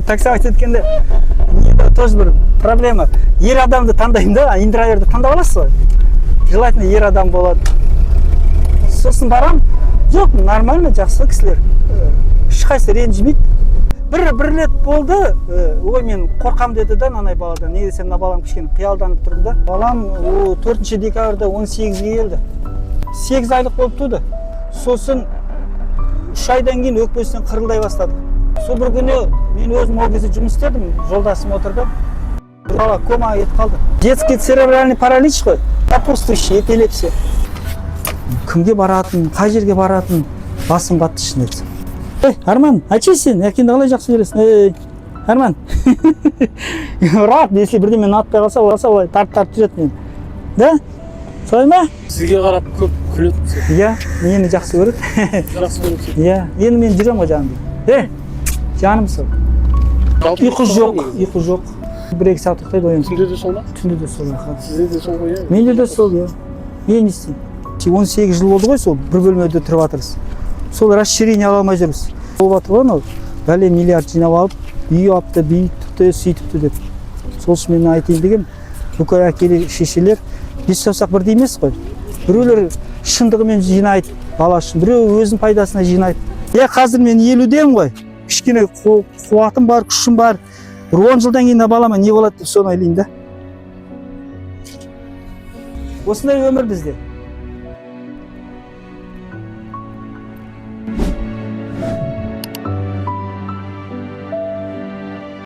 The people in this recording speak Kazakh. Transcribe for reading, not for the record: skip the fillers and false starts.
Таксовать еткенде тоже бір проблема. Ер адамды таңдаймын да, индрайверді таңдап аласыз ғой, желательно ер адам болады. Сосын барам, жоқ, нормально, жақсы кісілер. Ешқайсысы ренжімейді. Бір рет болды, ой, мен қорқам деді да мынандай баладан. Неге десем, мына балам кішкене қиялданып тұрды да. Балам о, 4 декабрьда 18-ге келді, 8 айлық болып туды. Сосын 3 айдан кейін өкпесінен қырылдай бастады. Сол бір күні мен өзім ол кезде жұмыс істедім, жолдасым отырды. Бала комаға кетіп қалды, детский церебральный паралич қой, сопутствующий эпилепсия. Кімге баратын, қай жерге баратын, басым қатты, шын айтсам. Ей, Арман, айтшы, сен әкеңді қалай жақсы көресің? Ей, Арман, ұрады, если бірдеме ұнатпай қалса, олай тартып тартып жүреді мені да, солай ма? Сізге қарап көп күледі. Иә, мені жақсы көреді. Жақсы көреді. Иә, енді мен жүремін ғой жанымда. Ей, жаным сол. Жалпы Ұйқы жоқ, ұйқы жоқ. 1-2 сағат ұйықтайды, оянып. Түнде де сол ма? Түнде де сол, аха. Сізде де сол ғой, иә? Менде де сол, иә. Мен не істеймін, 18 жыл болды ғой, сол бір бөлмеде тұрып жатырмыз, сол расширение ала алмай жүрміз. Болып жатыр ғой, анау бәле миллиард жинап алып, үй алыпты, бүйтіпті, сөйтіпті деп. Сол үшін мен айтайын дегенім, бүкіл әкелер, шешелер бес саусақ бірдей емес қой. Біреулер шындығымен жинайды бала үшін, біреу өзінің пайдасына жинайды, иә. Қазір мен 50-демін ғой, кішкене қуатым бар, күшім бар. Бір 10 жылдан кейін мына балама не болады деп, соны ойлаймын да. Осындай өмір бізде.